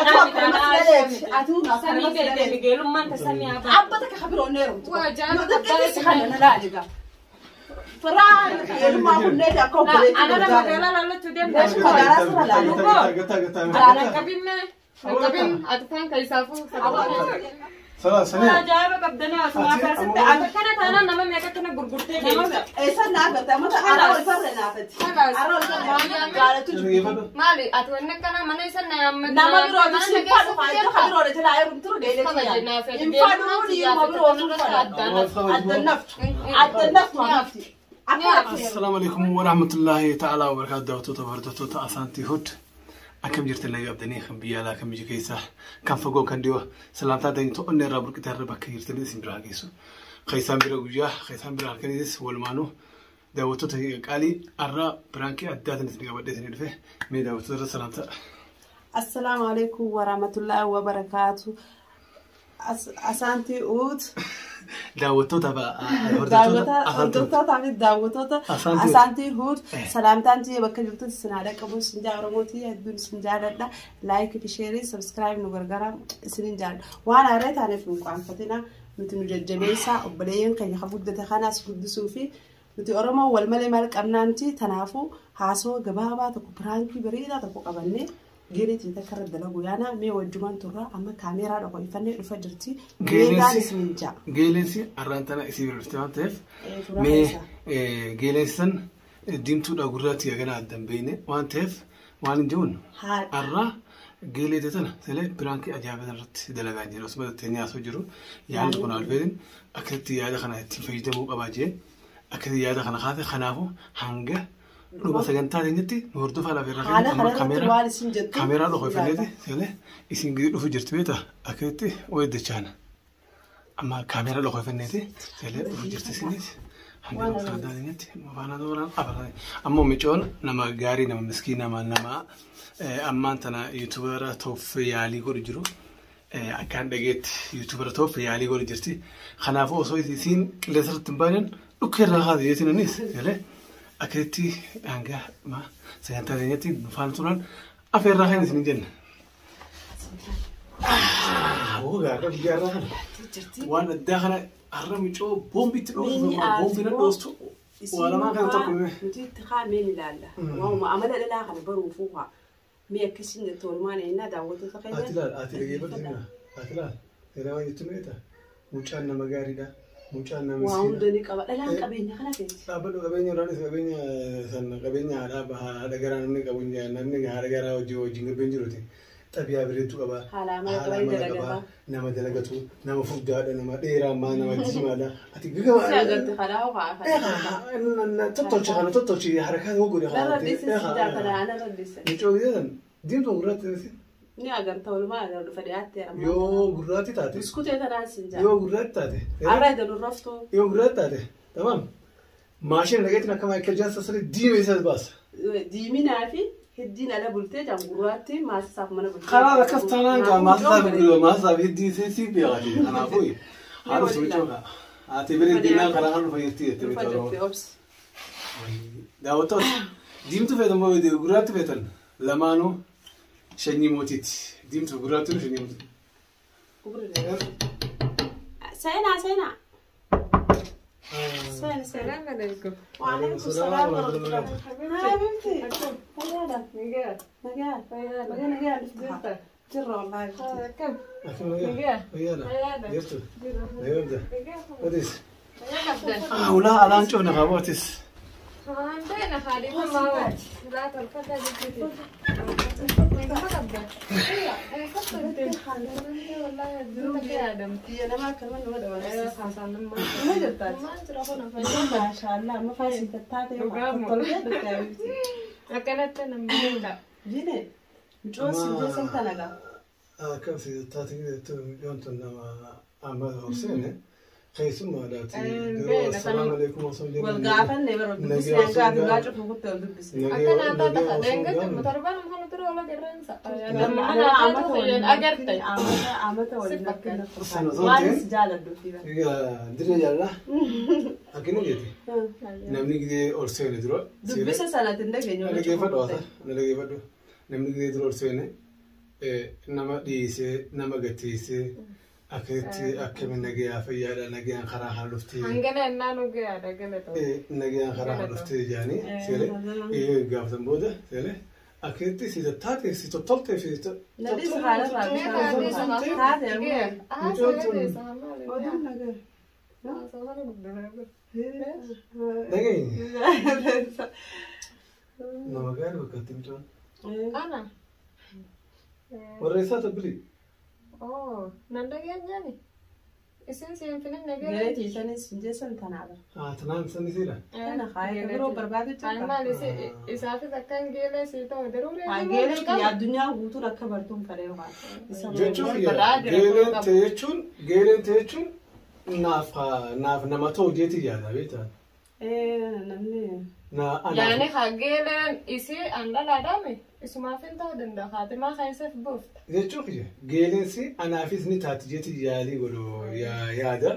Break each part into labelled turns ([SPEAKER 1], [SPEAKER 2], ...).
[SPEAKER 1] Atu akkuma sileeti. Atu
[SPEAKER 2] Samii
[SPEAKER 1] akkuma
[SPEAKER 2] beekte
[SPEAKER 1] sileeti.
[SPEAKER 2] geelummaan ta samii abbaa.
[SPEAKER 1] Abba takka kabiroo neerumtu.
[SPEAKER 3] Waa jaalala
[SPEAKER 1] Xiqqeessi kana na laali gaa. Firaan ilmaa kunneeti akka obboleetti
[SPEAKER 2] Anana
[SPEAKER 1] gargaaran.
[SPEAKER 2] magaalaa lallachuu deemta.
[SPEAKER 1] Magaalaa sirra laalu.
[SPEAKER 3] Qabinnee qabin ati taan keessaafuu
[SPEAKER 4] Salah, sania.
[SPEAKER 2] Ajaa'iba qabdanii asuma keessatti akka kana taanaan nama meeqa kana gurgurtee geessa.
[SPEAKER 1] Eessa naafate? Amata arra ol farre naafati. Arra ol farre jaalatu jiru.
[SPEAKER 3] Maali ati wanni akkana mana isa na yaammate.
[SPEAKER 1] Nama biroo hin fadhu faayidaa kan biroo jalaa heerumtu geeleeti. Hin fadhu dhiiruma biroo sun fadha. Adda naftu. Adda naftu nafti. Akka
[SPEAKER 4] Assalaamu alaikum warahmatullahi ta'ala wabarakaatu daawwattoota hordoftoota Asaantii Hood. Akkam jirtan nagaa abdanii kan biyya alaa kan biyya keessaa kan fagoo kan dhiyoo salaamtaa ta'in to'annee irraa burqitee irra bakka jirtanii isin biraa geessu. Keessaan bira guyyaa keessaan bira halkaniitis walumaanuu daawwattoota qaalii har'a piraankii addaatiin isin qabadhee isin dhufe mee daawwattoota irra salaamtaa.
[SPEAKER 1] Assalaamu alaikum warahmatullahi wabarakaatu. Asaantii Uut.
[SPEAKER 4] Daawwattoota hordoftoota Asaantii Hood.
[SPEAKER 1] Hordoftoota fi daawwattoota
[SPEAKER 4] Asaantii Huud.
[SPEAKER 1] Asaantii Huud salaamtaan tiyya bakka jirtutti isin haadha qabu isin jaa Oromootii hedduun isin jaaladha. Like fi share subscribe nu gargaara isinin jaaladha. Waan haaraa taaneef nu qaanfatina nuti nu jajjabeessaa obboleeyyan keenya kan guddate kanaas guddisuu fi nuti Oromoo wal malee maal qabnaanti tanaafuu haasawaa gabaabaa tokko piraankii bareedaa tokko qabannee geeleetiin takka irra dalagu yaana mee wajjumaan turra amma kaameeraa dhokoffannee dhufa jirti. Geeleedhaan isinin jaa.
[SPEAKER 4] Geeleensi har'aan tana isii bira dhufte waan ta'eef
[SPEAKER 1] Suuraa
[SPEAKER 4] mee
[SPEAKER 1] keessaa.
[SPEAKER 4] geeleensi san diimtuudha gurraatti gana adda hin beekne waan ta'eef waan hin jiruun har'a geeleete tana silee piraankii ajaa'ibaa irratti dalagaa jira osuma teenyaa osoo jiru yaadni kun alfeetiin akkasitti yaada kana ittiin fayyadamuu qabaa jee akkasitti yaada kana kaase kanaafuu hanga dhuma sagantaa teenyatti nu hordofaa lafa irraa
[SPEAKER 1] Haala
[SPEAKER 4] amma
[SPEAKER 1] kanarratti
[SPEAKER 4] kaameeraa
[SPEAKER 1] waan isin jettu
[SPEAKER 4] kaameeraa dhokofanneeti silee isin gidi dhufu jirti beektaa akkasitti wayi dachaana. Amma kaameeraa dhokofanneeti silee dhufu jirti isinis hanga dhuma sagantaa teenyatti faana tooraan abarra. Ammoo micoon nama gaarii nama miskii nama nama ammaan tana yuutuubara ta'uuf yaalii godhu jiru. Akkaan dhageetti yuutuubara ta'uuf yaalii godhu jirti. Kanaafuu osoo isiin qilleensa irratti hin baaneen dhukkee irraa kaase jeetiin anis silee akkasitti hanga sagantaa teenyatti nu faana turan afeerraa kan isin jenna. Gaarra biyya irraa kana. Waan addaa kana har'a micoo boombitti dhoostu boombi na dhoostu waa lamaan kana tokko mee.
[SPEAKER 1] Nuti itti kaa'amee ni ilaalla. Waanuma amala dhalaa kana baruufuu haa. Mee akkasiin jettu oolmaan eenyaa daawwattoota keenya.
[SPEAKER 4] Ati laal ati dhageeffatu sirna ati laal seera waan jettu meeta mucaan nama gaariidha mucaan nama
[SPEAKER 1] Waa hunda
[SPEAKER 4] miskiina.
[SPEAKER 1] ni qaba. Dhalaan qabeenya kana feeti.
[SPEAKER 4] Dhaabbadhu qabeenya irraanis qabeenya san qabeenya haadha haadha garaa namni qabu namni haadha garaa wajjin wajjin garbeen jiruti. Xabiyaa bareedduu qaba.
[SPEAKER 1] Haala amala qaba, dalagata.
[SPEAKER 4] Nama dalagatu, nama furdaadha, nama dheeraa, maa nama diimaadha. Ati gagama.
[SPEAKER 1] Si agarte kadhaa hoo haa
[SPEAKER 4] Tottolchi kana tottolchi harkaa yoo godhe
[SPEAKER 1] Narra dhise si jaatana ana dhise.
[SPEAKER 4] Micoo gideetan diimtuu gurraatti
[SPEAKER 1] Ni agarta oolmaa agarra dhufa dhiyaatti amma.
[SPEAKER 4] yoo gurraatti taate
[SPEAKER 1] Biskutee tanaan sin jaa.
[SPEAKER 4] yoo gurraatti taate
[SPEAKER 1] Arra idan raftu.
[SPEAKER 4] yoo gurraatti taate tamam maashina dhageetiin akka Michael Jackson sirrii diimee isa baasa.
[SPEAKER 1] Diiminaa fi hiddiin ala bultee jaan gurraatti maasisaaf mana bultee.
[SPEAKER 4] Karaa akkas taanaan gaa maasaaf hiddii si beekati kanaafuu haadha micoo kaa ati bira diinaan karaa kan dhufa jirti jettee
[SPEAKER 1] Dhufa
[SPEAKER 4] micoo.
[SPEAKER 1] jirti obsi.
[SPEAKER 4] Daawwattoota diimtuu feetan moo gurraatti feetan lamaanuu sanyii mootiiti. Diimtuu gurraattiin sanyii mootiiti.
[SPEAKER 1] Seenaa seenaa. Seena seena.
[SPEAKER 3] Salaam alaikum.
[SPEAKER 1] Waalaikum salaam warahmatullahi. Habibti. Fayyaadha.
[SPEAKER 3] Nagaa.
[SPEAKER 1] Nagaa. Nagaa nagaa dhufte. Jirra wallahi.
[SPEAKER 3] Akkam.
[SPEAKER 4] Akkam nagaa? Fayyaadha.
[SPEAKER 3] Fayyaadha.
[SPEAKER 4] Jirtu?
[SPEAKER 3] Jirra.
[SPEAKER 4] Nagaa
[SPEAKER 3] Nagaa.
[SPEAKER 4] Otis.
[SPEAKER 3] Fayyaa qabdan.
[SPEAKER 4] Ulaa alaan cufna qaba otis.
[SPEAKER 3] Waan ta'e na haadhiif ammaa laa tolfataa jechuuti. Nagaa qabdan.
[SPEAKER 1] Biyya namaa akkanuma nama dabalasiisa.
[SPEAKER 3] Nama
[SPEAKER 1] jirtaati? Maashaallah amma faayisii tattaate tolbee dhufte habibti.
[SPEAKER 3] Akkanatti namni beeka.
[SPEAKER 1] Jine mucoon siin jeessan tana gaa.
[SPEAKER 4] Akkam si taate jettu micoon tun nama amma horseene keessummaadhaati. Assalaamu alaikum osoo hin
[SPEAKER 1] Wal gaafanne bara dubbisne hanga ati gaa cufu kutte wal dubbisne.
[SPEAKER 3] Akkana taata dheengatte torban mana ture ola garreensa.
[SPEAKER 1] Amata waliin
[SPEAKER 3] Agarte.
[SPEAKER 1] Amata waliin akka
[SPEAKER 4] Sana osoo
[SPEAKER 1] waan
[SPEAKER 4] hin
[SPEAKER 1] is jaaladhu fi bara.
[SPEAKER 4] Dirree jaalala. Akkina jette. Namni gidee ol seene dura.
[SPEAKER 1] Dubbisa sanatti hin dhageenye.
[SPEAKER 4] Na dhageeffadhu haasa. Na dhageeffadhu. Namni gidee dura ol seene Nama dhiisee nama gatiisee akkasitti akkamiin nagayaa fayyaadha nagayaan karaa kana dhuftee
[SPEAKER 3] Hangana ennaa nu gahaadha galatoo.
[SPEAKER 4] Nagayaan karaa kana dhuftee jaanii seelee gaafatan booda seelee akkasitti si tattaate si tottoltee fi
[SPEAKER 1] Nadis haala
[SPEAKER 3] Taate.
[SPEAKER 1] Oduun nagaa.
[SPEAKER 4] Dhageenye nama gaarii bakka mucaan.
[SPEAKER 3] Ana.
[SPEAKER 4] Warra isaa tabbili.
[SPEAKER 3] Oh, nan dhageenyaani. Isin siin filin
[SPEAKER 1] Garee
[SPEAKER 3] dhageenye.
[SPEAKER 1] tiisanis hin jeessan tanaadha.
[SPEAKER 4] Tanaan sanni siidha.
[SPEAKER 1] Tana haaya biroo barbaadu
[SPEAKER 3] Ani
[SPEAKER 1] jirta.
[SPEAKER 3] maal isaafis akkan geelee sii ta'u daruu
[SPEAKER 1] Geelee kiyya addunyaa guutuun akka bartuun fedhee waan.
[SPEAKER 4] Jechuun geeleen ta'e jechuun geeleen ta'e jechuun naaf nama ta'u jeeti yaada beektaa.
[SPEAKER 1] Namni
[SPEAKER 4] Na
[SPEAKER 3] Yaani
[SPEAKER 4] anaaf
[SPEAKER 3] haa geeleen isii an dhalaadhaame isumaaf hin ta'uu danda'a haatimaa keessaf buufta.
[SPEAKER 4] jechuun kiyya geeleensi anaafis ni taati jeeti yaalii godhu yaada.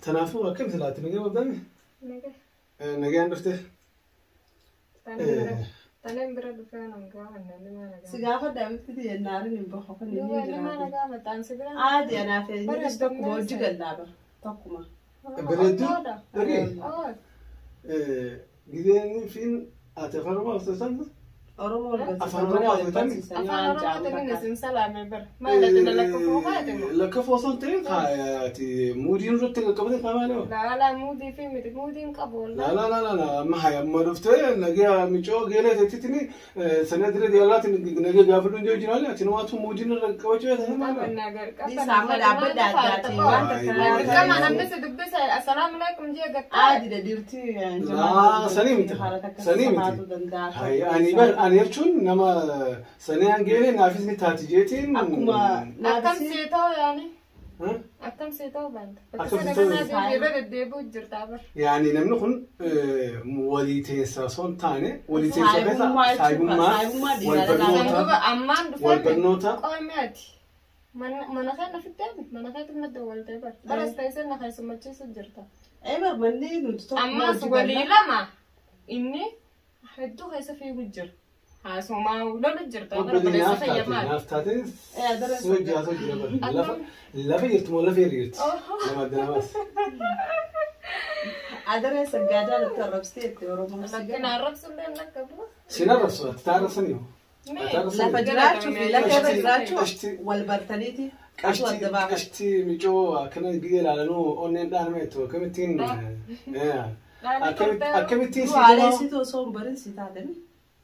[SPEAKER 4] Tanaafuu akkam silaatti nagee qabdame? Nagayaan dhufte?
[SPEAKER 3] Taneen bira dhufee nan gaafanne nama
[SPEAKER 1] si
[SPEAKER 3] nagaa.
[SPEAKER 1] gaafa daa'imti yennaarin hin bahu kan inni
[SPEAKER 3] Nama
[SPEAKER 1] jiraatu.
[SPEAKER 3] nagaa mataan si bira.
[SPEAKER 1] Aadi anaaf eenyuus tokkuma hojii gallaaba tokkuma.
[SPEAKER 4] Bareedduu dhagee gizeen fiin ati afaan Oromoo haasoftan?
[SPEAKER 1] Oromoo wal
[SPEAKER 4] Afaan Oromoo haasoftan?
[SPEAKER 3] Afaan Oromootiin isin salaame bira. Maal ati na lakkoofuu haati moo?
[SPEAKER 4] Lakkoofuu osoo hin ta'in ati muudiin irratti qaqqabate qaamaa
[SPEAKER 3] Laalaa muudii fi miti muudiin qabu
[SPEAKER 4] La la la la la amma haya amma dhuftee nagaya micoo geelee teettitini sana dire diyaalaatti nagaya gaafadhu hin jiru jiraale ati waatu muudiin irra qabachuu yaada maala.
[SPEAKER 1] Dhiisaa dhaabbata addaatiin waan takka
[SPEAKER 3] Dirqama namni si dubbisa assalaamu alaikum jee gattaa.
[SPEAKER 1] Aadi dhirti
[SPEAKER 4] Laa sanii miti sanii miti. Haya ani bar ani jechuun nama sanii hangeelee naafis ni taati jeetiin.
[SPEAKER 1] Akkuma
[SPEAKER 3] Akkam sii ta'u yaani? Akkam sii ta'u baanta?
[SPEAKER 4] Akkam sii ta'u?
[SPEAKER 3] Irra deddeebi'u jirtaa bar.
[SPEAKER 4] Yaani namni kun walii teessaa osoo hin taane walii teessaa keessa
[SPEAKER 1] Saayibummaa
[SPEAKER 4] saayibummaa
[SPEAKER 1] jechuudha.
[SPEAKER 4] wal barnoota
[SPEAKER 3] Sanduuqa ammaan
[SPEAKER 4] wal
[SPEAKER 3] dhufame
[SPEAKER 4] barnoota
[SPEAKER 3] qoome ati. Mana kee nafitti hafe mana keetti madda waltee bar. Baras teessee na keessummachiisu jirta.
[SPEAKER 1] Eebar manni nuti tokkuma
[SPEAKER 3] Ammas
[SPEAKER 1] hojii
[SPEAKER 3] walii
[SPEAKER 1] gallaa.
[SPEAKER 3] lama inni hedduu keessa fiigu jira. Haasumaa lolu jirta.
[SPEAKER 4] Obboleetti naaf taate naaf taate soojjaa soojjaa bara lafa lafa jirtu moo lafa hiriirti nama adda namaas.
[SPEAKER 1] Adaree saggaadaa nutti arrabsiteetti Oromoo.
[SPEAKER 3] Lakkina arrabsullee hin dhaqqabu.
[SPEAKER 4] Sin arrabsu ati taarrabsanii hoo?
[SPEAKER 1] Lafa jiraachuu fi lafa irra jiraachuu wal bartaniiti.
[SPEAKER 4] Qashti qashti micoo akkana biyya ilaalanuu onneen dhaaname akkamittiin akkamittiin
[SPEAKER 1] Haala isiitu osoo hin barin si taatani.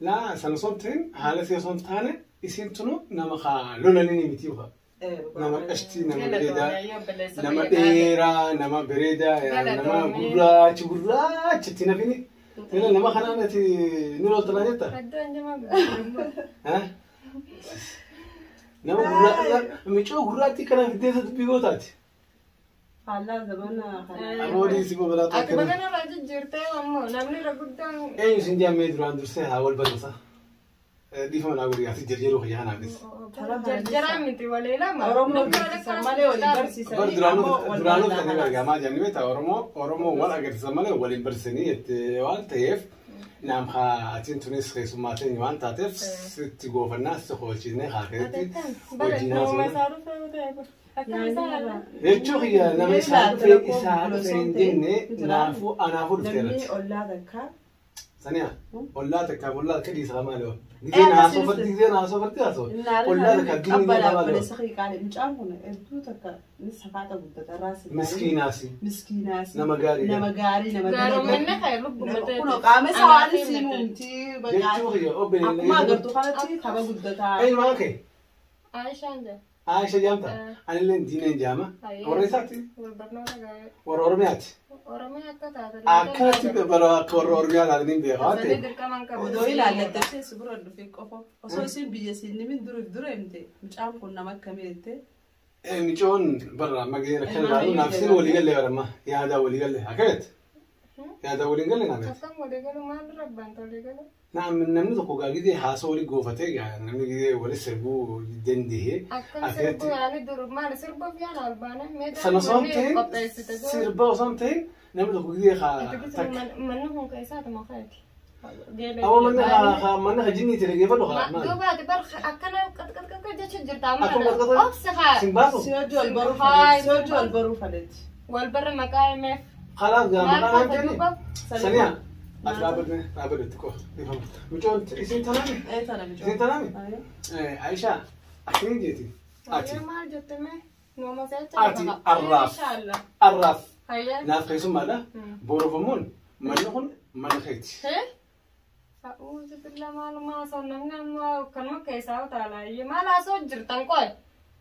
[SPEAKER 4] Laa sana osoo hin ta'in haala isii osoo hin taane isiin tunu nama haa lolanii miti yookaan. Nama qashtii nama bareedaa nama dheeraa nama bareedaa nama gurraacha gurraacha itti nafini. Nama kanaan ati ni loltanaa jetta? Nama gurraacha micoo gurraattii kana fiddee dubbii gootaati.
[SPEAKER 1] Faallaa zamana kana.
[SPEAKER 4] Amoodii si babal'aatu
[SPEAKER 3] Ati
[SPEAKER 4] akkana.
[SPEAKER 3] bagana irraa jijjiirtee ammoo namni irra guddaan
[SPEAKER 4] Eenyu sin jaammee duraan dursee haa wal barreessa. Dhiifama naa godhi ati jarjaruu kiyya kanaafis.
[SPEAKER 3] jarjaraa miti walii lama.
[SPEAKER 1] Oromoo barsiisan malee waliin barsiisanii
[SPEAKER 4] Bar duraanuu
[SPEAKER 1] ammoo wal
[SPEAKER 4] duraanuu
[SPEAKER 1] barnaa
[SPEAKER 4] tanii argamaa jirani beektaa Oromoo Oromoo wal agarsiisan malee waliin barsiisanii jettee waan ta'eef naam haa atiin tunis keessummaa teenya waan taateef sitti goofannaa sitti hoolchisnee haa keessatti wajjin haasofna. Jechuu kiyya nama isaa dhufee isaa dhufee hin jenne naafuu anaafuu dhufee
[SPEAKER 1] Namni
[SPEAKER 4] irratti.
[SPEAKER 1] ollaa takka
[SPEAKER 4] Saniya ollaa takka ollaa takka dhiisaa maali hoo? Gizeen haasofatti gizeen haasofatti haasoo. Ollaa takka gini
[SPEAKER 1] qabbalaa
[SPEAKER 4] maali hoo?
[SPEAKER 1] obboleessa kee qaali mucaan kun hedduu takka ni safaata guddata irraa si
[SPEAKER 4] Miskiinaasi.
[SPEAKER 1] miskiinaasi
[SPEAKER 4] Nama gaarii.
[SPEAKER 1] nama gaarii nama
[SPEAKER 3] Gaaromminni kee lubbuma ta'e.
[SPEAKER 1] Kun qaama isaa waan siin uumti
[SPEAKER 4] Jechuu kiyya obboleessa.
[SPEAKER 1] akkuma agartu kanatti kaba guddataa
[SPEAKER 4] Eenyu maal kee?
[SPEAKER 3] Aishaan jaa.
[SPEAKER 4] Aisha jaamta. Anillee diineen jaama. Warra isaati.
[SPEAKER 3] Wal barnoota gaarii.
[SPEAKER 4] Warra Oromiyaati.
[SPEAKER 3] Oromiyaa akka taate.
[SPEAKER 4] Akkanatti bara akka warra Oromiyaa ilaalanii beekaa waan
[SPEAKER 3] Sanii
[SPEAKER 4] ta'eef.
[SPEAKER 3] dirqama hin qabu.
[SPEAKER 1] Odoo ilaallattee si bira dhufee qofa osoo isin biyya siin nimin duriif dura himte mucaan kun nama akkamii jettee
[SPEAKER 4] Micoon barra amma gaheen akkana ilaalu naaf isin walii galee baramma yaadaa walii galee akkanatti. Yaadaa waliin galee naaf.
[SPEAKER 3] Akkam walii galu maal rabbaan walii galu?
[SPEAKER 4] Naam namni tokko gaa gizee haasoo walii goofatee gaa namni gizee wali sirbuu danda'ee.
[SPEAKER 3] Akkam sirbuu yaani dur maal sirbuuf yaana ol baana.
[SPEAKER 4] Sana osoo hin ta'in sirba osoo hin ta'in namni tokko gizee haa takka.
[SPEAKER 3] Manni kun keessaati makaati.
[SPEAKER 4] Awwa manni haa jinni itti dhaggeeffadhu haa maali?
[SPEAKER 3] Duuba ati bar akkana qaxqaxqaxa jechuun jirta amma.
[SPEAKER 4] Akkuma qaxqaxa?
[SPEAKER 3] Obsi haa.
[SPEAKER 4] Sin baasu?
[SPEAKER 1] Si hojii wal baruu faleeti. Si hojii wal baruu faleeti.
[SPEAKER 3] Wal barra maqaa himeef.
[SPEAKER 4] Khalaas gaa
[SPEAKER 3] Maal
[SPEAKER 4] maqaa
[SPEAKER 3] taate
[SPEAKER 4] naan kenni.
[SPEAKER 3] duuba?
[SPEAKER 4] Saniyaa ati dhaabbadhu dhaabbadhu itti qofa. Mucoon isin tanaami?
[SPEAKER 1] Ee tana micoon.
[SPEAKER 4] Isin tanaami? Aishaa akkamiin jeeti? Ati
[SPEAKER 3] Maal jette mee? Nooma seecha.
[SPEAKER 4] Ati arraaf.
[SPEAKER 3] Inshallah.
[SPEAKER 4] Arraaf
[SPEAKER 3] Hayya.
[SPEAKER 4] naaf keessummaadha. Boorofamuun manni kun mana keeti.
[SPEAKER 3] Hee? A'uuzu billah maalummaa haasa'u namni amma kanuma keessaa utaalaa maal haasa'u jirtan qoy.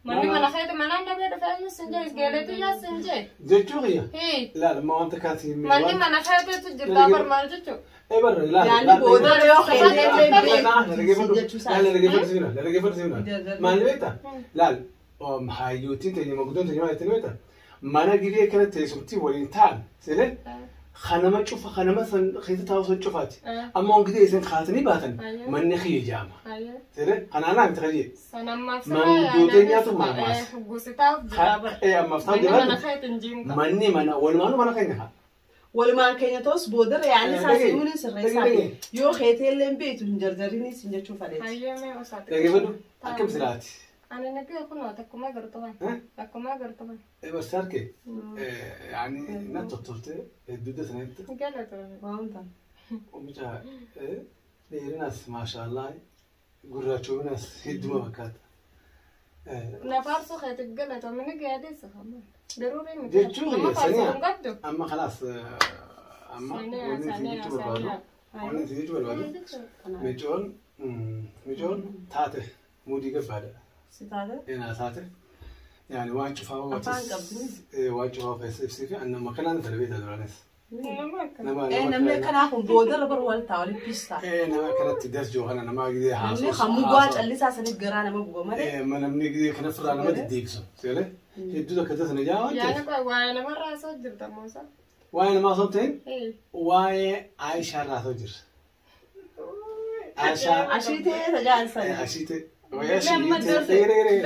[SPEAKER 3] Manni mana keeti manaan dhabee dhufee eenyu sin jee isgeeleetu yaa sin jee.
[SPEAKER 4] Jechuu kiyya.
[SPEAKER 3] Hee.
[SPEAKER 4] Ilaali amma wanta kaati.
[SPEAKER 3] Manni mana keetitu jirtaa bar maal jechuu?
[SPEAKER 4] Ee barra ilaali.
[SPEAKER 1] Yaanni booda yoo keeteellee jechuu isaa.
[SPEAKER 4] Maal beektaa? Laal hayyootiin teenya maguddoon teenya maal jettanii beektaa? Mana giree kana teessumtii waliin ta'an selee kanama cufa kanama san keessa taa'u san cufaati. Amma wanti isin kaatanii baatan manni kiyya jaama. Selee kanaanaa miti kiyya.
[SPEAKER 3] Sanammaaf
[SPEAKER 4] Manguddootee nyaatu maamaas.
[SPEAKER 3] Gusitaaf jiraa bar.
[SPEAKER 4] Ee ammaaf ta'u
[SPEAKER 3] Manni mana
[SPEAKER 4] jiraatu.
[SPEAKER 3] keetiin jiinqa.
[SPEAKER 4] Manni mana walumaanuu mana keenya haa.
[SPEAKER 1] Walumaan keenya ta'us boodarra yaanni isaa simuun sirreessaa yoo keeteellee beektu hin jarjariniis hin jechuu faleeti.
[SPEAKER 3] Hayyee mee osaati.
[SPEAKER 4] Dhaggeeffadhu akkam silaati.
[SPEAKER 3] Ani nagee kunoo akkuma agartuman. Akkuma agartuman.
[SPEAKER 4] Barsaarke yaani na tottoltee dugda sanitti
[SPEAKER 3] Galatoome.
[SPEAKER 1] Waan ta'an.
[SPEAKER 4] mucaa dheerinaas maashaallah gurraachoominaas hedduma fakkaata.
[SPEAKER 3] Nafaarsoo keetiif galatoome ni gaadheessa. Garuu reemi.
[SPEAKER 4] Jechuu
[SPEAKER 3] Amma
[SPEAKER 4] kiyya
[SPEAKER 3] faarsoo hin
[SPEAKER 4] saniyaa
[SPEAKER 3] qabdu.
[SPEAKER 4] amma khalaas amma wanni isin jechuu barbaadu wanni isin jechuu barbaadu micoon micoon taate muudii gabbaadha.
[SPEAKER 1] Si taate?
[SPEAKER 4] Eenaa taate yaani waan cufaa
[SPEAKER 1] Afaan qabdi.
[SPEAKER 4] waan cufaa keessa ibsii fi annama kanaan tana beektaa duraanis.
[SPEAKER 3] Nama akkana.
[SPEAKER 4] Nama
[SPEAKER 1] Ee namni akkanaa kun boodarra bar wal ta'a walitti piistaa.
[SPEAKER 4] Nama akkanatti das jiru kana nama gidee
[SPEAKER 1] Namni
[SPEAKER 4] haasoo.
[SPEAKER 1] kan mugaa callisaa saniif garaa nama guba malee.
[SPEAKER 4] Namni gidee kana firraa nama deddeebisu. Seelee hedduu takka tasana jaa waan
[SPEAKER 3] Yaani
[SPEAKER 4] ta'eef.
[SPEAKER 3] qoy waa'ee namarraa haasoo jirta Muusaa.
[SPEAKER 4] Waa'ee namaa osoo hin ta'in
[SPEAKER 3] Ee.
[SPEAKER 4] waa'ee Aayishaa irraa haasoo jirra. Aayishaa
[SPEAKER 1] Ashiitee tajaajila.
[SPEAKER 4] Ashiitee. Waa'ee ashiitee.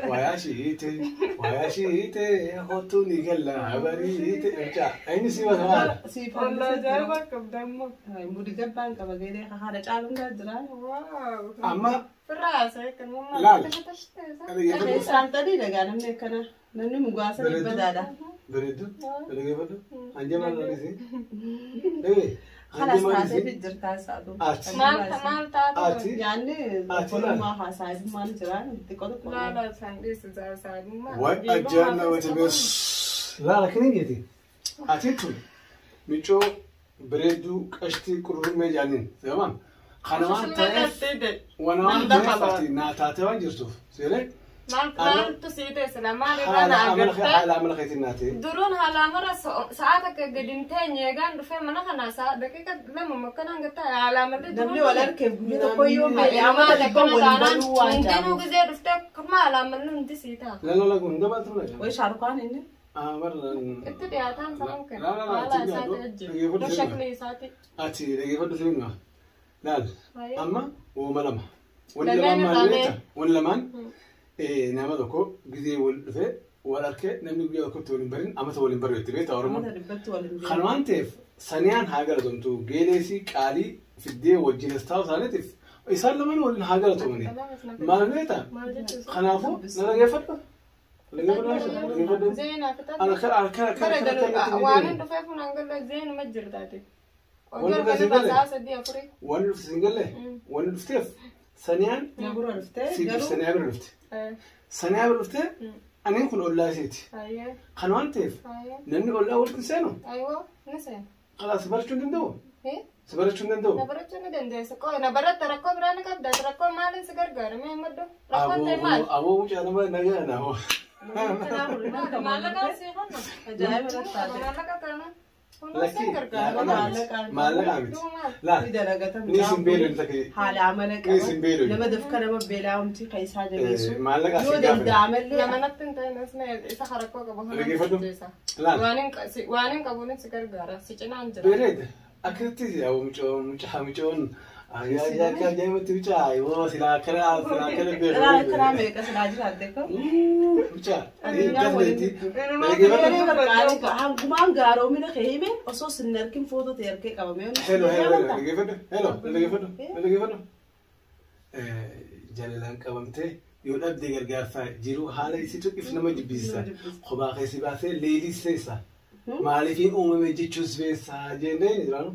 [SPEAKER 4] Waa'ee ashiitee. Waa'ee ashiitee hotu ni galla bariitee. Mucaa inni si basa maal?
[SPEAKER 3] Wallah ajaa'iba qabda immoo.
[SPEAKER 1] Mudii gabbaan qaba geedee haadha caaluun jira.
[SPEAKER 3] Waaw.
[SPEAKER 4] Amma
[SPEAKER 3] Firraa haasa'e kan mammaa.
[SPEAKER 4] Laal.
[SPEAKER 1] Isaan xadii dhagaa namni akkana namni mugaasa badaadha.
[SPEAKER 4] Bareedduu. Dhaggeeffadhu. Hanjama laalisi.
[SPEAKER 1] Kanas taatee jirtaa isaatu.
[SPEAKER 4] Ati.
[SPEAKER 3] Maal maal taatu?
[SPEAKER 4] Ati.
[SPEAKER 1] Yaanni qolummaa haasaa'ibummaan jira xiqqoo tokko.
[SPEAKER 3] Laala isaan dhiyeessu saayibummaa.
[SPEAKER 4] Way ajaa'ibna wati bees. Laala kan hin Ati tun micoo bareedduu qashtii qurxummee jaaniin tamam. Kana waan ta'eef waan waan ta'eef ati naa taatee waan jirtuuf seeree
[SPEAKER 3] Maal maaltu sii teessila maal irraa na agartee?
[SPEAKER 4] haala amala keetiin naa ta'e.
[SPEAKER 3] Duruun haala mara sa'a takka gadi hin teenye eegaan dhufee mana kana sa'a daqiiqa lama makkanaan gattaa haala malee
[SPEAKER 1] Namni wal harkeef guyyaa tokko yoo miidhe amata dhibba wal baluu waan
[SPEAKER 3] Hundinuu
[SPEAKER 1] jaamu.
[SPEAKER 3] gizee dhuftee kuma haala malee hundi sii ta'a.
[SPEAKER 4] La la la kun gabaatu la.
[SPEAKER 1] Way shaarukaan inni.
[SPEAKER 4] Ah barra.
[SPEAKER 3] Itti dhiyaataan sanan kenna.
[SPEAKER 4] La la la
[SPEAKER 3] Haala isaati ajjibu. Shakli isaati.
[SPEAKER 4] Ati dhaggeeffadhu seenaa. Laal amma uuma lama. Wanni
[SPEAKER 3] Lameen
[SPEAKER 4] lamaan maal
[SPEAKER 3] irraa
[SPEAKER 4] beektaa? Wanni lamaan nama tokko gizee wal dhufee wal harkee namni guyyaa tokkotti waliin barin amata waliin baruu itti beektaa Oromoon.
[SPEAKER 1] Amata dhibbatti wal hin
[SPEAKER 4] Kan waan ta'eef saniyaan haa galatomtu geeleesii qaalii fiddee wajjin as taa'u isaaniitiif isaan lamaan waliin haa galatomani. Maal beektaa?
[SPEAKER 3] Maal jechuudha?
[SPEAKER 4] Kanaafuu na dhaggeeffadhu. Dhaggeeffadhu.
[SPEAKER 3] Zeenaa fitaa.
[SPEAKER 4] Ana kara kara
[SPEAKER 3] Bara
[SPEAKER 4] kara
[SPEAKER 3] galu waan hin dhufee funaan galu zeenuma jirtaati.
[SPEAKER 4] Wanni dhufee siin galle?
[SPEAKER 3] Sa'a sadii afurii.
[SPEAKER 4] Wanni dhufte siin galle? Wanni dhufteef saniyaan
[SPEAKER 1] Na gurra dhuftee
[SPEAKER 4] siif
[SPEAKER 1] garuu
[SPEAKER 4] saniyaa bira dhufte. Saniyaa bira dhuftee aniin kun ollaa isiiti.
[SPEAKER 3] Ayyee.
[SPEAKER 4] Kan waan ta'eef
[SPEAKER 3] Ayyee.
[SPEAKER 4] namni ollaa walitti hin seenu.
[SPEAKER 3] Ayyoo ni seena.
[SPEAKER 4] Kalaas si barachuu hin danda'u. Si barachuu hin danda'u.
[SPEAKER 3] Na barachuu ni dandeessa. Qoy na baratta rakkoo biraa ni qabda. Rakkoo maaliin si gargaara? Mee maddo. Rakkoon ta'e maal?
[SPEAKER 4] Aboo mucaa nama nagaa na hoo.
[SPEAKER 3] Maallaqa sii kenna.
[SPEAKER 1] Ajaa'iba natti taate.
[SPEAKER 3] Maallaqa kana. Kunuun
[SPEAKER 4] Lakki
[SPEAKER 3] sin gargaara.
[SPEAKER 4] maallaqa miti. Laal
[SPEAKER 1] Ni dalagata
[SPEAKER 4] ni isin beeloo hin takkee.
[SPEAKER 1] Haala amala
[SPEAKER 4] Ni isin
[SPEAKER 1] qaba.
[SPEAKER 4] beeloo.
[SPEAKER 1] Nama dafka nama beelaa humti kan isaa jabeessu.
[SPEAKER 4] Maallaqa
[SPEAKER 1] Yoo
[SPEAKER 4] si gaafate.
[SPEAKER 1] danda'amallee
[SPEAKER 3] Nama natti hin ta'in asna isa rakkoo qabu.
[SPEAKER 4] Dhaggeeffadhu. Laal.
[SPEAKER 3] Waan hin qabuun si gargaara. Si cinaan jira.
[SPEAKER 4] Bareeda. Akkasitti yaa mucaa mucoon Akka ajaa'ibatti bicaa yoo silaa kana silaa kana beeku.
[SPEAKER 1] Karaa meeqa silaa jiraatte ko?
[SPEAKER 4] Bicaa. Dandeetti.
[SPEAKER 1] Hangumaan gaaromina kee hime osoo sin harkin footoo ta'e harkee qabame.
[SPEAKER 4] Hello hello dhaggeeffadhu. Hello dhaggeeffadhu. Dhaggeeffadhu. Jaalalaan qabamtee yoo dhabde gargaarsa jiru haala isitu if nama jibbisiisa. Kophaa keessi baasee leelliseessa. Maaliifiin uumame jechuus beessa jennee jiraanu.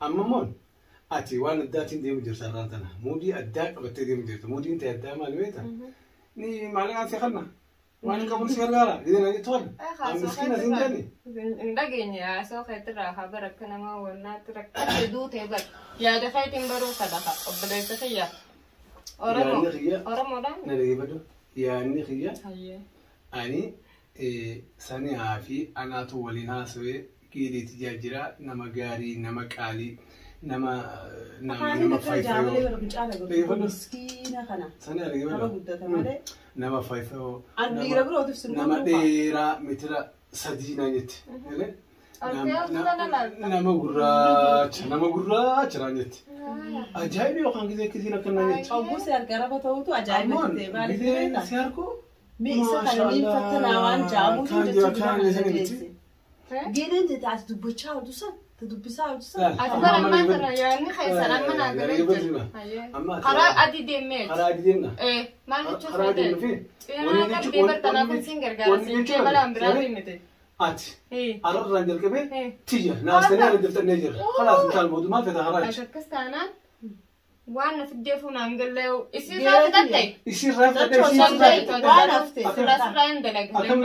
[SPEAKER 4] Amma immoo ati waan addaatiin deemu jirta irraan tana. Muudii addaa qabattee deemu jirta. Muudiin ta'e addaa maali beekta? Ni maallaqaan si kanna. Waan qabuun si gargaara. Gidee na jettu kana. An miskiina siin jenni.
[SPEAKER 3] Hin dhageenye haasoo keetirraa habar akka nama wannaatti rakkate duutee bar. Yaada keetiin baruu sadaqa obboleessa kiyya. Oromoo.
[SPEAKER 4] Yaadni kiyya.
[SPEAKER 3] Oromoodhaan.
[SPEAKER 4] Na dhaggeeffadhu. Yaadni kiyya.
[SPEAKER 3] Hayyee.
[SPEAKER 4] Ani saniyaa fi anaatu waliin haasawee geeleetti jira nama gaarii nama qaalii nama nama nama faayifayoo
[SPEAKER 1] Miskiina kana.
[SPEAKER 4] saniyaa
[SPEAKER 1] Nama
[SPEAKER 4] dhaggeeffadhu.
[SPEAKER 1] guddata malee.
[SPEAKER 4] Nama faayifayoo
[SPEAKER 1] An dhiira birootiif sin
[SPEAKER 4] nama
[SPEAKER 1] gurguru.
[SPEAKER 4] dheeraa meetira 3 naan jetti.
[SPEAKER 3] Nama
[SPEAKER 4] Nama gurraacha nama gurraacha naan jetti. Ajaa'iba yookaan gisee akkasiin akka naan jetti.
[SPEAKER 1] Ogguu si harka raba ta'utu ajaa'iba
[SPEAKER 4] Ammoon
[SPEAKER 1] ta'e maaliif
[SPEAKER 4] gisee
[SPEAKER 1] beektaa?
[SPEAKER 4] si harku
[SPEAKER 1] Mi isa kana niin fattanaa waan jaamuutu jecha dura kana geesse. Geeleen ta'e ati dubbachaa ooltu san, ta dubbisaa ooltu san.
[SPEAKER 3] Ati bara ammaa kana yaadni keessan amma naa galee jira. Karaa adii deemee.
[SPEAKER 4] Karaa adii deemna.
[SPEAKER 3] Maal jechuun
[SPEAKER 4] Karaa adii deemna fi.
[SPEAKER 3] Cinaa qabdee bartanaa kun siin gargaara. Siin kee balaan biraa miti.
[SPEAKER 4] Ati ararraan jalqabee tiyya naastanii ala daftannee jirra. Kalaas intaan mootummaa feta karaa
[SPEAKER 3] Ati akkas taanaan waan na fiddee fuunaan gallee isiirraa fitatte.
[SPEAKER 4] Isiirraa fitatte isiirraa fitatte.
[SPEAKER 1] Waan hafte.
[SPEAKER 3] Sirraa sirraa hin dalagne.
[SPEAKER 4] Akkam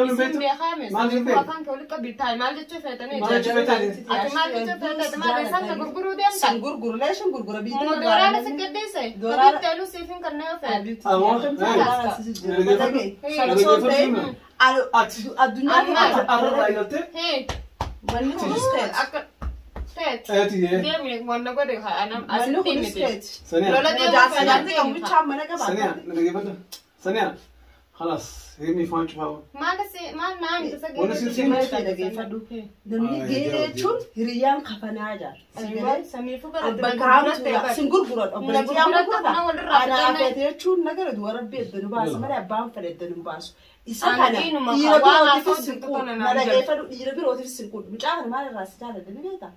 [SPEAKER 4] hin beektu?
[SPEAKER 3] Isin beekame.
[SPEAKER 4] Maal hin beektu?
[SPEAKER 3] Afaan kee walitti qabi taa'e maal jechuu feetanii?
[SPEAKER 4] Maal jechuu feetanii?
[SPEAKER 3] Ati maal jechuu feetanii? Maal isaan na gurguruu deemta?
[SPEAKER 1] San gurguru leeshin gurgura biyya.
[SPEAKER 3] Moo dooraala si gaddeesse?
[SPEAKER 1] Dooraala-
[SPEAKER 3] Kabitti aluu siif hin kannee yoo feete.
[SPEAKER 1] Addunyaa
[SPEAKER 4] Ararraa galtee
[SPEAKER 3] Hee.
[SPEAKER 1] manni kunis ta'e.
[SPEAKER 3] Akka teet.
[SPEAKER 4] Ati
[SPEAKER 3] Deemni wanna godhe anam
[SPEAKER 1] Manni
[SPEAKER 3] asitti
[SPEAKER 1] kunis
[SPEAKER 3] miti.
[SPEAKER 1] ta'e.
[SPEAKER 4] Saniyaa.
[SPEAKER 3] Lola deemuu
[SPEAKER 1] Jaarsa
[SPEAKER 3] fedhan
[SPEAKER 1] jaarsa
[SPEAKER 3] deemta.
[SPEAKER 1] qawwichaa mana qabaa.
[SPEAKER 4] Saniyaa na dhaggeeffadhu. Saniyaa. Kalaas himni foon cufaa.
[SPEAKER 3] Maal si maal naa miti isa
[SPEAKER 4] Wanni si siin
[SPEAKER 1] Dhaggeeffadhu. Namni geelee jechuun hiriyyaan kafanaa jaara.
[SPEAKER 3] Samiifuu bara
[SPEAKER 1] Bakka hamtuudha. Sin gurguradha. Obboleettii yaa gurgurata.
[SPEAKER 3] Gurgurata walirraa
[SPEAKER 1] Anaa
[SPEAKER 3] fudhanne.
[SPEAKER 1] feete jechuun nagara du'a rabbi edda nu baasa malee abbaan fedhe edda nu baasu. Isa
[SPEAKER 3] Ani
[SPEAKER 1] kana
[SPEAKER 3] dhiinuma
[SPEAKER 1] dhiira
[SPEAKER 3] waan
[SPEAKER 1] birootiifis
[SPEAKER 3] haasa'u
[SPEAKER 1] sin
[SPEAKER 3] jirtu
[SPEAKER 1] quudhu.
[SPEAKER 3] kana
[SPEAKER 1] Na
[SPEAKER 3] naan jedhu.
[SPEAKER 1] dhaggeeffadhu dhiira birootiifis sin quudhu. Mucaa kana maal irraa si jaalladha ni beektaa?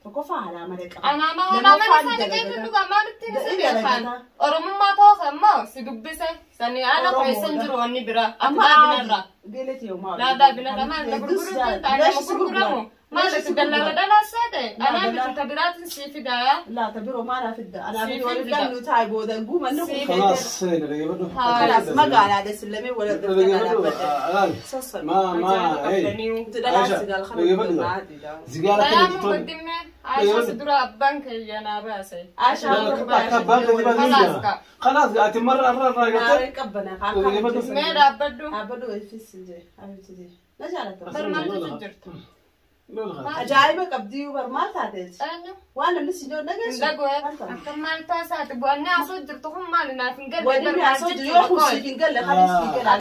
[SPEAKER 1] Tokkoffaa haala malee qaba.
[SPEAKER 3] Anaa ma haala mana isaa dhaggeeffadhu dhugaa maalitti ni si beekan? Oromummaa ta'uu immoo si dubbise sanii haala keessa hin jiru wanni biraa.
[SPEAKER 1] Amma
[SPEAKER 3] Ati daabinarraa.
[SPEAKER 1] Geeleeti yoo maal?
[SPEAKER 3] Laa daabinarraa maal na gurguruu jirta? Ana ma gurguramu? Maal itti dallaala dhalaasee Anaa bitu biraatiin sii fidaaya.
[SPEAKER 1] Laata biroo maal fidda? Anaa
[SPEAKER 3] Sii
[SPEAKER 1] fi waliin
[SPEAKER 3] fidda.
[SPEAKER 1] dhabnu taa'e booda guumanni kun
[SPEAKER 3] Sii
[SPEAKER 4] Kalaas na dhaggeeffadhu.
[SPEAKER 1] Kalaas magaalaadha sillamee wal
[SPEAKER 4] Na
[SPEAKER 1] argatan
[SPEAKER 4] dhaggeeffadhu.
[SPEAKER 1] dhaabbate. Sassan.
[SPEAKER 4] Ma ma hey.
[SPEAKER 1] Dalaas gaal kana
[SPEAKER 4] Dhaggeeffadhu. Zigaara kana
[SPEAKER 3] Dayaamu
[SPEAKER 4] jechuun.
[SPEAKER 3] guddinne Aishaa si dura abbaan kiyya naa baase.
[SPEAKER 4] Akka abbaan keetii baasee jira. Kalaas ati marra arrarraa galtee.
[SPEAKER 1] Naaree qabbana.
[SPEAKER 3] Mee dhaabbadhu.
[SPEAKER 1] Dhaabbadhu wayifis jee. Abibti jee. Na jaalata.
[SPEAKER 3] Bar maal jechuun jirtu?
[SPEAKER 1] Ajaa'iba qabdii bar maal taateeti?
[SPEAKER 3] Eenyu?
[SPEAKER 1] Waan namni si jiru dhageessu.
[SPEAKER 3] Dhagoo akka maal taasaati bu'annee asoo jirtu kun maali naaf hin galle
[SPEAKER 1] Wanni
[SPEAKER 3] bar
[SPEAKER 1] ni
[SPEAKER 3] maal
[SPEAKER 1] asoo jiru
[SPEAKER 3] jechuudha
[SPEAKER 1] yoo kun
[SPEAKER 3] qoy.
[SPEAKER 1] siif hin galle kanis siif gala.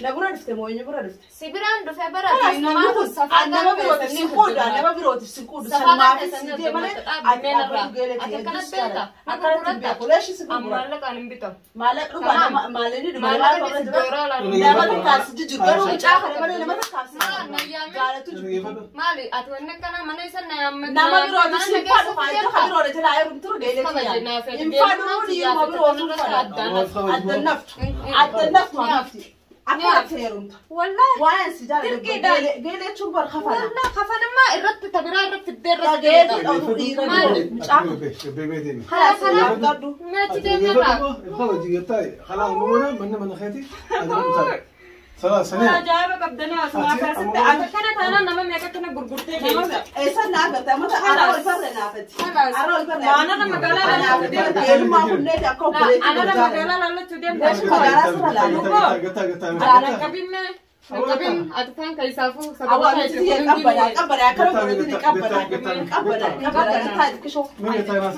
[SPEAKER 1] Na bira dhufte moo eenyu bira dhufte?
[SPEAKER 3] Si biraan dhufee bara
[SPEAKER 1] Kalaas
[SPEAKER 3] ati
[SPEAKER 1] namni
[SPEAKER 3] namaa
[SPEAKER 1] kun
[SPEAKER 3] kun safaa
[SPEAKER 1] nama birootiif sin quudhu nama birootiif sin quudhu sanumaafis si deemale ati dhaabbatu geelee
[SPEAKER 3] Ati
[SPEAKER 1] ta'e
[SPEAKER 3] akkana
[SPEAKER 1] hedduu si
[SPEAKER 3] beekta.
[SPEAKER 1] jaalladha. Akkanatti hin beeku leeshi si gurgura.
[SPEAKER 3] Maallaqaan hin bitamu.
[SPEAKER 1] Maallaqa dhugaa nama maallaqni dhugaa nama
[SPEAKER 3] Maallaqa
[SPEAKER 1] irra
[SPEAKER 3] si
[SPEAKER 1] jira.
[SPEAKER 3] dooraa laala.
[SPEAKER 1] Nama takkaas jijjiiru garuu mucaa kana malee nama takkaas
[SPEAKER 3] Maal na yaame?
[SPEAKER 1] jaalatu jiru.
[SPEAKER 3] Maali ati wanni akkana mana isa na yaame.
[SPEAKER 1] Nama birootiif sin fadhu faayidaa kan biroo jalaa heerumtu ture geelee ta'e. Hin fadhu dhiiruma birootu fadha. Adda naftu. Adda naftu hafti. Akka ati heerumta.
[SPEAKER 3] Wallahi.
[SPEAKER 1] Waa'een si jaalladhu
[SPEAKER 3] Dirqiidhaan.
[SPEAKER 1] geelee jechuun bar kafana.
[SPEAKER 3] Wallahi kafanummaa irratti tabiraa irratti fiddee irratti.
[SPEAKER 1] Dhageetii dhabdu dhiira biroo mucaa kana. Kalaas dhaabbadhu.
[SPEAKER 3] Meechi deemerraa. Ajaa'iba qabdanii asumaa kaasitti ati kana taanaan nama meeqa akkana gurgurtee deemta.
[SPEAKER 1] Eessa naa garte amma ara ol farre naafati. Ara ol farre.
[SPEAKER 2] Anarra magaalaa lallachuu deemta.
[SPEAKER 1] Geelummaa kunneeti akka obboleetti
[SPEAKER 2] Anarra
[SPEAKER 1] gargaara.
[SPEAKER 2] magaalaa lallachuu deemta.
[SPEAKER 1] Magaalaa sirra laalu.
[SPEAKER 3] Qabinnee qabin ati taan keessaafuu sababa
[SPEAKER 1] Awwa miti tiyya qabbanaa qabbanaa akkana godhatini qabbanaa qabbanaa qabbanaa taa'e kishoo.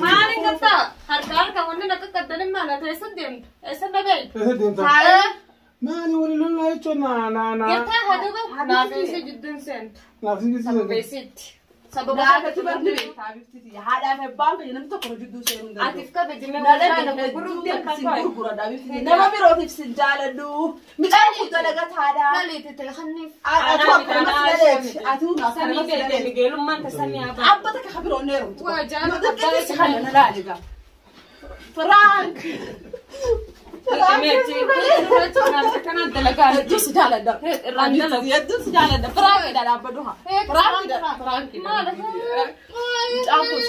[SPEAKER 3] Maaliin qabdaa? Harka harka wanni akka qabdanin maal ati eessa deemta? Eessa dhabee?
[SPEAKER 4] Maali wali lola jechuun na na na.
[SPEAKER 3] Gartaa haduuba naaf eessa jidduun seentu.
[SPEAKER 4] Naaf si
[SPEAKER 3] Sababa isiitti.
[SPEAKER 2] Sababa
[SPEAKER 1] Laafatti barni beektaa bifti haadhaa fi abbaan keenya namni tokko jidduu seenuu hin danda'u.
[SPEAKER 3] Atiif kabajime
[SPEAKER 1] Nama
[SPEAKER 3] wal gurguruu
[SPEAKER 1] sin gurgura bifti nama birootiif sin jaaladhu. Midhaan kun dalagataadha.
[SPEAKER 2] Laliite ta'e kanniif.
[SPEAKER 1] Atuu akkanumatti laleeti. Atuu
[SPEAKER 3] Samii
[SPEAKER 1] akkanumatti
[SPEAKER 3] beekte
[SPEAKER 1] laleeti.
[SPEAKER 3] migeelummaan tasamii abbaa.
[SPEAKER 1] Abba takka kabiroon heerumtu.
[SPEAKER 3] Waa jaalladha.
[SPEAKER 1] Xiqqeessi kana na laaliga. Frank. Hedduu si jaaladha. Hedduu si jaaladha. Frank dha dhaabbadhu haa. Frank dha. Frank dha. Mucaan kun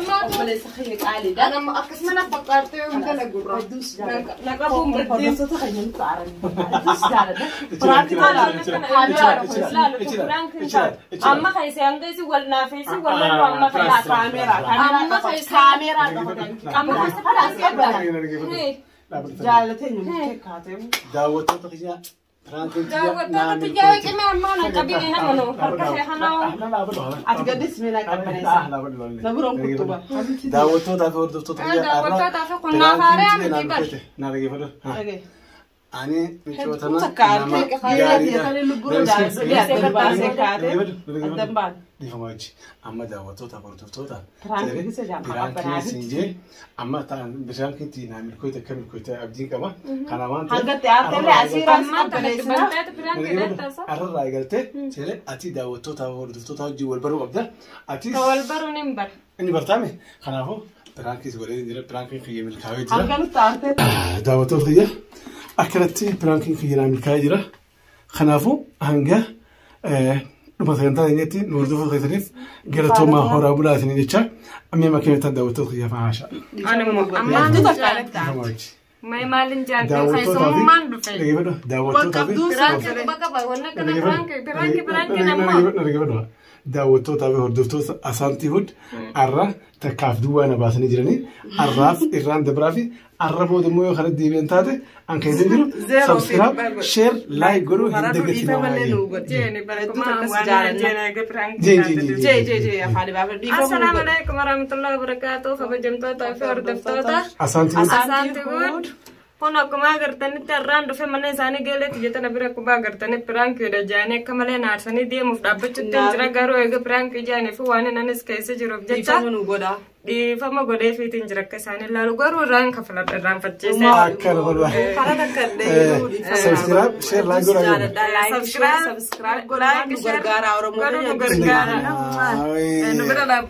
[SPEAKER 1] saa obboleessa kiyya qaaliidha.
[SPEAKER 3] Akkasuma fakkaatee intala gurra.
[SPEAKER 1] Hedduu si jaaladha.
[SPEAKER 3] Naqabuun biddeen.
[SPEAKER 1] Hordoftoota keenya nutti aaranii. Hedduu si jaaladha. Frank
[SPEAKER 3] Amma keessa hanga isi wal naafeesi wal lollu amma keessa.
[SPEAKER 1] Kaameeraa kaameeraa
[SPEAKER 3] Amma keessa
[SPEAKER 1] jaalatee nuti kaatee.
[SPEAKER 4] Daawwattoota kiyyaa piraankiin
[SPEAKER 3] Daawwattoota xiyyaa cimee ammaa na qabine nama nu harka kee kanaa.
[SPEAKER 1] Ati gaddis mee qabbaneessa. Na biroon kuttuba.
[SPEAKER 4] Daawwattootaa fi hordoftoota kiyyaa
[SPEAKER 3] Daawwattootaa fi qunnaa faaree miti bar.
[SPEAKER 4] Na dhaggeeffadhu.
[SPEAKER 1] Dhagee.
[SPEAKER 4] Ani michootana
[SPEAKER 1] Takka harkee qalee lubbuun jaalatee baasee kaatee addan baate.
[SPEAKER 4] Dhiifama wajji amma daawwattoota hordoftoota
[SPEAKER 1] Piraankiin isa jaalladha.
[SPEAKER 4] piraankiin siin jee amma piraankiin naa milkooyte akka milkooyte abdiin qaba. Kana waan
[SPEAKER 1] Hanga itti aartellee asiiraan
[SPEAKER 3] Ammaan tana
[SPEAKER 1] qabbaneessina.
[SPEAKER 3] dibbanteetu piraanki deettasa.
[SPEAKER 4] Arrarraa eegaltee seelee ati daawwattoota hordoftoota wajjin wal baruu qabda. Ati
[SPEAKER 3] Ka wal baruun hin bara.
[SPEAKER 4] inni bartaame kanaafuu piraankiis godhee jira piraankiin kiyya milkaa'ee jira.
[SPEAKER 1] Hanga nutti aartee.
[SPEAKER 4] Daawwattoota kiyya akkanatti piraankiin kiyya naa milkaa'ee jira. Kanaafuu hanga dhuma sagantaa keenyatti nu hordofuu keessaniif galatoomaa horaa bulaa isinii jecha amma makeenyatti daawwattoota kiyya faasha.
[SPEAKER 3] Ammaan
[SPEAKER 1] Hedduu takka natti aarte.
[SPEAKER 3] Mai maalin jaallatee
[SPEAKER 4] Daawwattootaa fi
[SPEAKER 3] keessummaan dhufe.
[SPEAKER 4] dhaggeeffadhu daawwattootaa fi
[SPEAKER 3] Piraanki quba qaba wanna kana piraanki piraanki piraanki nammoo.
[SPEAKER 4] Daawwattootaa fi hordoftoota asaantii hud arra takkaaf duwwaa na baasanii jiranii arraaf irraan dabraa fi arra booda immoo yoo kana deebi'an taate an keessa jiru subscribe share like godhuu hin dagatinaa.
[SPEAKER 3] Jeeni
[SPEAKER 1] Hedduu
[SPEAKER 3] barkuma
[SPEAKER 1] takka si
[SPEAKER 3] waan
[SPEAKER 1] jaalanna.
[SPEAKER 3] jeena eega piraanki.
[SPEAKER 4] Jee jee jee
[SPEAKER 1] Jee jee jee afaan baafadhu. Dhiifama
[SPEAKER 3] Assalaamu
[SPEAKER 1] nu godhu.
[SPEAKER 3] alaikum warahmatullahi wabarakatuh kabajamtootaa fi hordoftoota.
[SPEAKER 4] Asaantii hud
[SPEAKER 3] Asaanti good. Kun akkuma agartanitti har'aan dhufe mana isaanii galeetti jetana bira akkuma agartanii piraankiidha jaanii akka malee naarsanii deemuuf dhaabbachuutti hin jira garuu eega piraankii jaanii fi waan anis keessa jiruuf jecha
[SPEAKER 1] Dhiifama nu godha.
[SPEAKER 3] dhiifama godheefiitiin jira akka isaan ilaalu garuu irraan kafaladha irraan facciisee.
[SPEAKER 4] akkana godhaa.
[SPEAKER 1] Karaa takka illee
[SPEAKER 4] Subscribe share like godhaa.
[SPEAKER 1] Like, share, subscribe godhaa nu gargaara Oromoo.
[SPEAKER 3] Godhuu nu gargaara. Nu bira dhaabbadha.